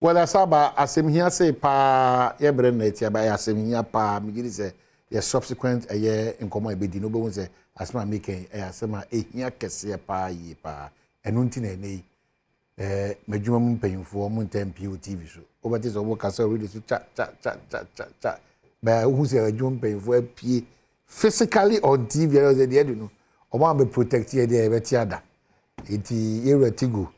Well, Asaba, asɛm hia sei paa, yɛbrɛ no na ɛti aba, ɛyɛ asɛm hia paa. Megye di sɛ yɛ subsequent ɛyɛ nkɔmmɔ a yɛbɛdi no, wobɛhu sɛ asɛm a meka yi ɛyɛ asɛm a ɛhia kɛseɛ paa yie paa. Ɛno nti na ɛnɛ yi m'adwuma mu mpanyimfoɔ wɔn ntaa mpie wɔ TV so. Wobɛte sɛ wɔn kasa wɔ radio so kya kya kya kya kya kya. Bɛɛ wohu sɛ adwuma mu mpanyimfoɔ apue physically on TV ɛna sɛ deɛ ɛdu no wɔn a bɛ protect yɛ deɛ yɛbɛte ada. Nti yɛwura Tigo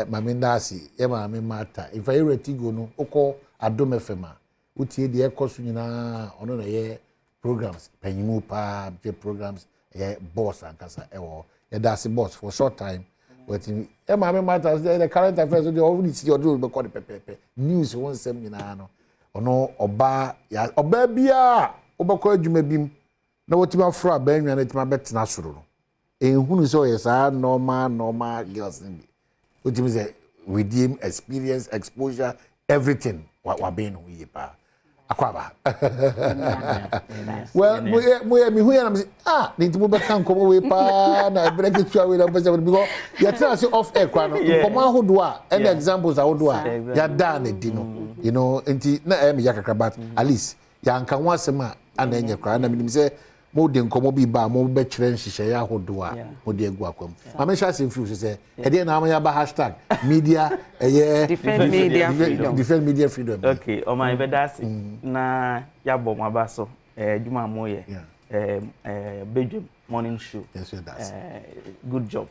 maame nda ase, yɛ maame Martha. Nfa yɛwura Tigo no, wokɔ Adom FM a, wotie deɛ ɛkɔ so nyinaa, ɔno na ɛyɛ programs panyimu paa, gye programs ɛyɛ boss ankasa ɛwɔ hɔ. Yɛda ase boss for short time. Wɔtumi yɛ maame Martha so deɛ current affairs deɛ ɔno ne si ɔde bɛkɔ ne pɛpɛɛpɛ, news ho nsɛm nyinaa no ɔno ɔbaa ya ɔbaa biara wobɛkɔ adwuma bi mu na wɔtumi aforo abaa nwa no atumi abɛtena soro no, ehunu sɛ ɔyɛ saa normal girls no bi. Wotumi sɛ with him experience, exposure, everything, wabɛn no ho yie paa. Akɔ aba. Well, mo yɛ mihu yɛ na mo sɛ, ah, ne nti mo bɛka nkɔmɔ wei paa na ɛbrɛ ketewa wei na mo pɛ sɛ, because yɛtena ase off air kora no, nkɔmɔ ahodoɔ a ɛna examples ahodoɔ a yɛada ne di no, nti na ɛyɛ me ya kakra, but at least yɛanka ho asɛm a ana ɛnyɛ koraa na menim sɛ mo de nkɔmɔ bi ba a mo bɛkyerɛ nhyehyɛeɛ ahodoɔ a mo de agu akwam. Maame nhyɛ asɛm firi so sɛ ɛdeɛ na ama yɛaba #media ɛyɛ Defend media freedom. Defend media freedom. Okay, ɔman, yɛbɛda ase na yɛabɔ mo aba so adwuma a moyɛ Bedwam morning show. Yes, yɛda ase. Good job,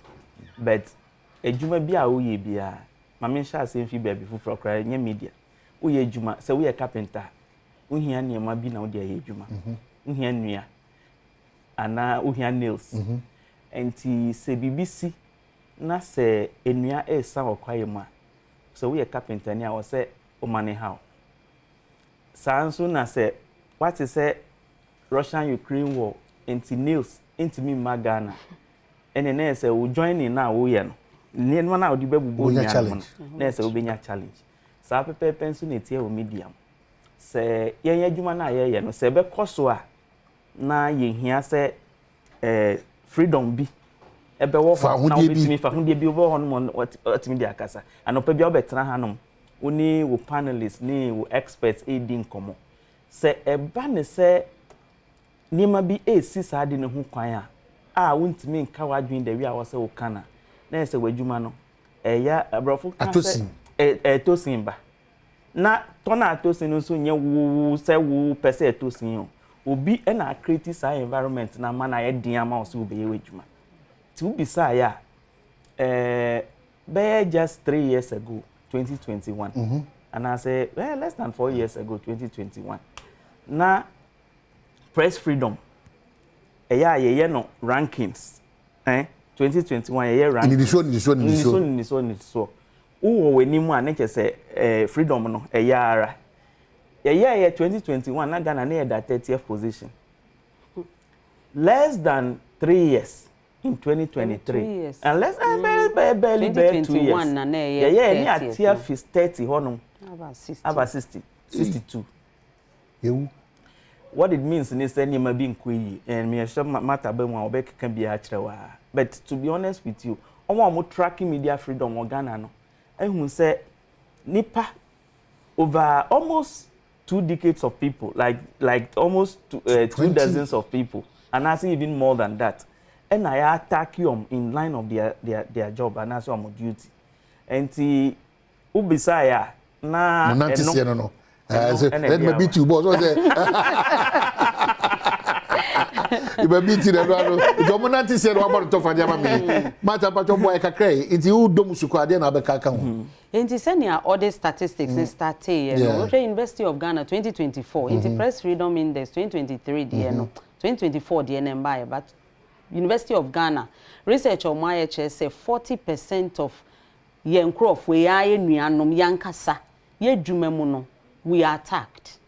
but adwuma bi a woyɛ biara, maame nhyɛ ase mfi baabi foforɔ koraa, nyɛ media. Woyɛ adwuma sɛ woyɛ carpenter, wohia nneɛma bi na wode ayɛ adwuma. Wohia nnua anaa wohia nails. Nti sɛ biribi si na sɛ nnua ɛresa wɔ kwaeɛ mu a, sɛ woyɛ carpenter ni a, wɔ sɛ woma ne haw saa nso. Na sɛ wate sɛ Russian Ukraine war nti nails ntumi mma Ghana, ɛne na yɛ sɛ wo joining na woyɛ no, nneɛma na wode bɛbobɔ wobɛnya nnua no ho challenge. No na yɛ sɛ wobɛnya challenge. Saa pɛpɛɛpɛ nso na ɛtie wɔ media mu sɛ yɛn adwuma no a yɛyɛ no, sɛ ɛbɛkɔ so a, na yɛhia sɛ freedom bi ɛbɛwɔ hɔ na Fahodie bi. Wobɛtumi fahodie bi wobɛwɔ hɔ nom, watumi de akasa anɔpa bi a wobɛtena hanom, wo ne wo panelists ne wo experts ɛredi nkɔmmɔ. Sɛ ɛba ne sɛ nneɛma bi ɛresi saa de ne ho kwan a wontumi nka w'adwene da wi a wɔ sɛ woka na yɛ sɛ w'adwuma no ɛyɛ aborɔfo ka Atɔ sɛ sin. Ɛtɔ sin ba na tɔ na atɔ sin no nso nyɛ wo sɛ wo pɛ sɛ ɛtɔ sin o, obi ɛna acreate saa environment na ama na ayɛ den ama wo sɛ wobɛyɛ w'adwuma. Nti wobisaeɛ a, bɛyɛ just 3 years ago, 2021, anaasɛ less than 4 years ago, 2021, na press freedom ɛyɛ a yɛyɛ no rankings, 2021 yɛyɛ rankings. Nnidisoɔ, nnidisoɔ, nnidisoɔ. Nnidisoɔ, nnidisoɔ, nnidisoɔ. Wowɔ w'anim a ne kyɛ sɛ freedom no ɛyɛ ara yɛyɛ yɛ 2021 na Ghana ne yɛ da 30th position. Less than 3 years, in 2023 2 years. And less barely barely barely 2 years 2021 na na ɛyɛ yɛyɛ ne 30th ate no. afi 30 hɔnom aba 60. Aba 60, 62. Yɛwu. What it means ne sɛ nneɛma bi nkɔ yie, and meyɛhyɛ mata ba mu a wɔbɛkeka biara kyerɛ wo a, but to be honest with you, wɔn a wɔn tracking media freedom wɔ Ghana no ehu sɛ nipa over almost two decades of people, like almost two 20 dozens of people anaasɛ even more than that, ɛna yɛ attack wɔn in line of their job anaasɛ wɔn duty. Nti wobisaeɛ a na mo nante ɛno seɛ no ɛno sɛ ɛna ɛna ɛde ma bi aba. tu bɔ so sɛ ìbá bi ti na ɛno ano nti ɔmo nante seɛ no wabɔ no tɔfa de ama mi. Mata mpatwɔ bɔ ayɛ kakra yi nti wodɔ mu sukuu adeɛ na abɛka ka ho. Nti sɛnea ɔde statistics ne starteeɛ no, wohwɛ University of Ghana 2024, nti Press Freedom Index 2023 deɛ no, 2024 deɛ no mbaeɛ, but University of Ghana research a ɔmo ayɛ kyerɛ sɛ 40% of yɛn nkurɔfoɔ yi ara, yɛ nuanom yɛnkasa yɛ adwuma mu no, we are attacked.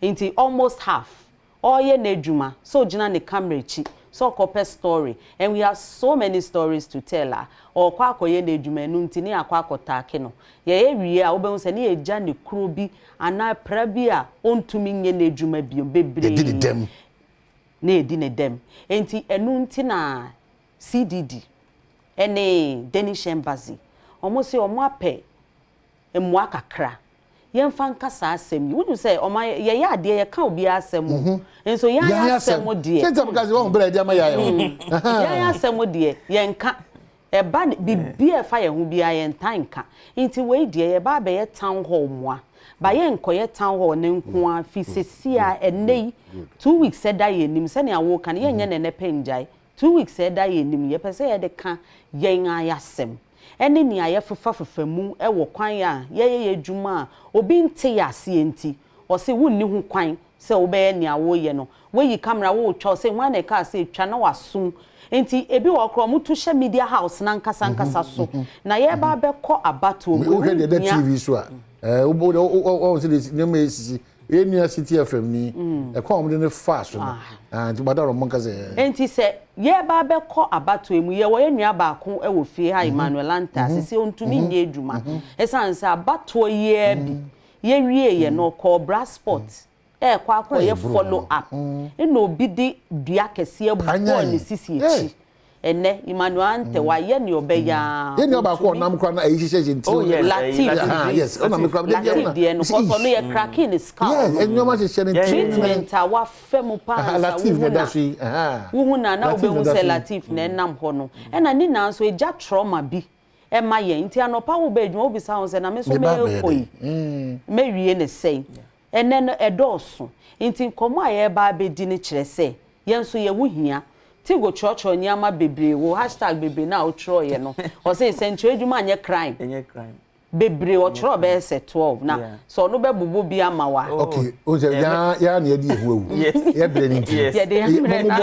Nti almost half ɔreyɛ n'adwuma sɛ ogyina ne camera akyi sɛ ɔkɔpɛ story, and we have so many stories to tell, a ɔkɔ akɔyɛ n'adwuma ɛno nti ne akɔ akɔtaake no. Yɛyɛ wie a, wobɛhu sɛ ne yɛgya ne kuro bi anaa pra bi a ɔntumi nyɛ n'adwuma bio bebree. Yɛdi ne dɛm. Na yɛdi ne dɛm. Nti ɛno nti na CDD ɛne Danish Embassy, wɔn sɛ wɔn apɛ. mmoa kakra. Yɛmfa nka saa asɛm yi. Wonim sɛ ɔman yɛyɛ adeɛ yɛka obiara asɛm o. Nso yɛn asɛm deɛ. Sɛ ntam ka sɛ wɔn bere a yɛde ama yɛn ho. Yɛn asɛm deɛ yɛnka. Ɛba ne biribi a ɛfa yɛn ho biara yɛntaa nka. Nti wei deɛ yɛba abɛyɛ town hall mmoa. Ba yɛnkɔyɛ town hall no nko ara fi seesei a ɛnnɛ yi 2 weeks ɛda yɛn anim sɛnea woka no yɛnyɛ no ɛnnɛ pɛ ngyae. 2 weeks ɛda yɛn anim yɛpɛ sɛ yɛde ka yɛn ara asɛm ɛne nea yɛfefafefa mu ɛwɔ kwan a yɛyɛ yɛn adwuma a obi nte yɛ aseɛ nti ɔse wonni ho kwan sɛ wobɛyɛ nea woyɛ no. Woyi camera wotwa ɔse hwan na ɛkaa sɛ twa na wasom. Nti ebi wɔ hɔ koraa ɔmo to hyɛ media house nankasa nkasa so na yɛba abɛkɔ abatoɔ mu. Wohwɛ deɛ ɛda TV so a ɛɛ wo wo wo sɛ nneɛma esisi yɛn nua Citi FM ni ɛkwan a wɔde ne fa so no nti bada wɔn nka sɛ. Nti sɛ yɛba abɛkɔ abatoɔ mu yɛwɔ yɛn nua baako wɔ fie ha Emmanuel Anta sisi ontumi nyɛ adwuma ɛsan sɛ abatoɔ yɛ bi yɛwie yɛ no ɔkɔɔ Brasport ɛɛkɔ akɔyɛ follow up ɛna obi de dua kɛseɛ bɔɔ ne sisi akyi ɛnɛ Emmanuel Ante wayɛ nea ɔbɛyɛ a. Yɛn nua baako ɔnam kora na ɛyi hyehyɛ hyɛ nti. Oh yes, Latif. Yes, ɔnam mi kora. Latif deɛ no kɔsɔ no yɛ cracking ne skull. Yes, nneɛma hyehyɛ ne ti. Treatment a wafɛ mu paa nsa Latif na ɛda so yi. Wuhu na na wobɛhu sɛ Latif na ɛnam hɔ no ɛna ne nan nso egya trauma bi ɛma yɛn nti anɔpa wo bɛ adwuma wobisa ho sɛ na me nso mɛkɔ yi mɛwie ne sɛn ɛnɛ no ɛdɔɔso nti nkɔmɔ a yɛreba abɛdi no kyerɛ sɛ yɛn nso yɛwo hia Tigo kyerɛkyerɛ nneɛma bebree wɔ hashtag bebree na ɔtwerɛeɛ no ɔsɛ nsɛnkyerɛ adwuma nyɛ crime. Ɛnyɛ crime. Bebree ɔtwerɛ bɛyɛ sɛ 12 na sɛ ɔno bɛbobɔ bi ama wa. Ok, o sɛ yaa yaa na yɛde ehu ewu yɛ brɛ ne nti. Yɛde yɛn mmerɛ na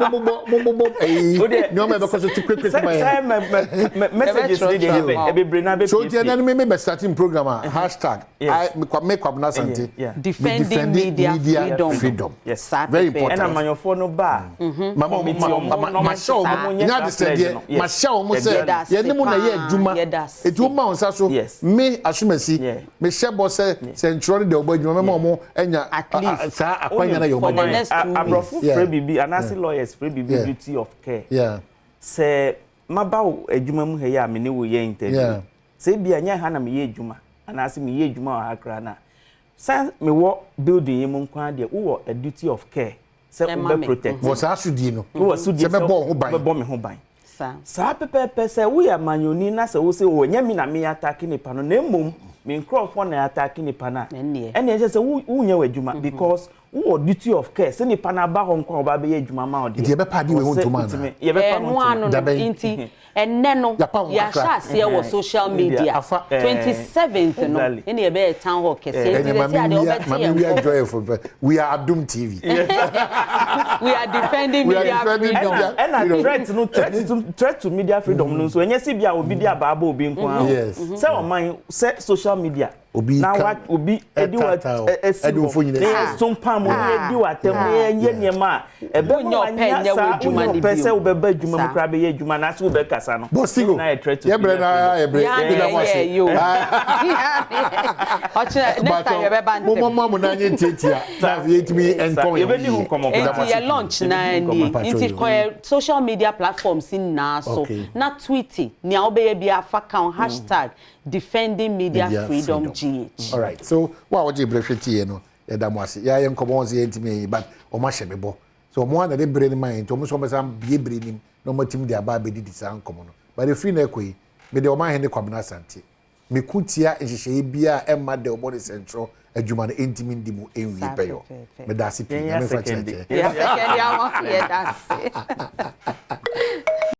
mobobɔ mobobɔ ɛyi nneɛma ɛbɛkɔ so ti quick quick ma yɛn. Sɛ messages ni deɛ bebree na bɛ pie pie. So nti ɛnɛ mi mi bɛ starting program a hashtag I me Kwabena Asante. Defending media freedom. Freedom. Yes. Very important. Ɛna amanyɔfoɔ no ba a. Mama wɔn ma ma hyɛ wɔn nyɛ adesɛdeɛ ma hyɛ wɔn sɛ yɛne mu na yɛ adwuma eti wɔn ma wɔn nsa so me asomasi me hyɛ bɔ sɛ sɛ ntwerɛ no deɛ ɔbɔ adwuma mɛma wɔn anya saa akwanya na yɛ wɔn adwuma. Aborɔfo frɛ biribi anaasɛ lawyers frɛ biribi duty of care. Sɛ maba wo adwuma mu ha yi a me ne wo yɛ interview sɛ ebi a nyɛ ha na meyɛ adwuma anaasɛ meyɛ adwuma wɔ ha koraa na sɛ mewɔ building yi mu nko ara deɛ, wowɔ a duty of care sɛ wobɛ protect. Wɔ saa sodie no. Wowɔ sodie sɛ bɛbɔ wo ho ban. Wobɛbɔ me ho ban. Saa pɛpɛɛpɛ sɛ woyɛ amanyɔni na sɛ wose o ɛnyɛ me na me attack nipa no na mmom me nkurɔfoɔ na attack nipa no a, ɛnneɛ ɛkyerɛ sɛ wonyɛ w'adwuma because wowɔ duty of care sɛ nipa no aba hɔ nko a ɔba abɛyɛ adwuma ma wo deɛ. Nti yɛbɛpa adeɛ wei ho ntoma anaa? Yɛbɛpa ho ntoma. Ɛno ano no nti ɛnnɛ no yɛahyɛ aseɛ wɔ social media 27th no ɛna yɛbɛyɛ town hall kɛseɛ nti sɛ sɛ adeɛ wobɛte yɛn nkɔ. We are Adom TV. We are defending media freedom. Ɛna threat no threat to media freedom no nso ɛnyɛ sɛ bi a obi de abaa bɔ obi nko ara sɛ ɔman sɛ social media obi na ka wa obi edi wa ɛtaataa esi ɛde hɔ mfonyin na esi yɛ so mpam na yɛ di w'atɛm na yɛ yɛ nneɛma a ɛbɛma Wonyɛ ɔpɛ wanya nyɛ saa w'adwuma wonyɛ no ɔpɛ sɛ bio. wobɛba adwuma mu Saa. koraa bɛyɛ adwuma anaasɛ wobɛkasa no Bɔsigo na yɛ threat to yɛ brɛ media na freedom. yɛ brɛ Yɛa yɛ da mo ase yɛ yo. Ɔkyerɛ next time yɛbɛba ntɛm. mo mo mo na nye ntiatia na afei yɛntumi nkɔn yɛn Yɛbɛdi ho yie. nkɔmmɔ Yɛda mo Nti ase yɛ pii. launch naa nie. Mpakyɛ Nti yo. kɔ yɛ social media platforms nyinaa so na tweet nea wobɛyɛ bi afa ka ho hashtag defending media Media freedom freedom. GH. All right. So wo a wɔgye brɛ hwɛ tie no yɛda mo ase. Yɛayɛ nkɔmmɔ wɔn sɛ yɛntumi yɛyi but wɔn ahyɛ me bɔ. So wɔn a na de bere no ma yɛn nti wɔn nso wɔn bɛsan bie bere nim na wɔn atumi de aba abɛdidi saa nkɔmmɔ no. But efiri na ɛkɔ yi mede wɔn ahene Kwabena Asante. Meko tia nhyehyɛeɛ biara a ɛmma dɛ ɔbɔ ne sɛnkyerɛw adwuma no ɛntumi ndi mu ɛnwie Saa pɛyɔ. pɛpɛɛpɛ. Meda ase pii. Yɛn yɛ Nyame mfa second. kyerɛkyerɛ. Yɛ second ama yɛda ase.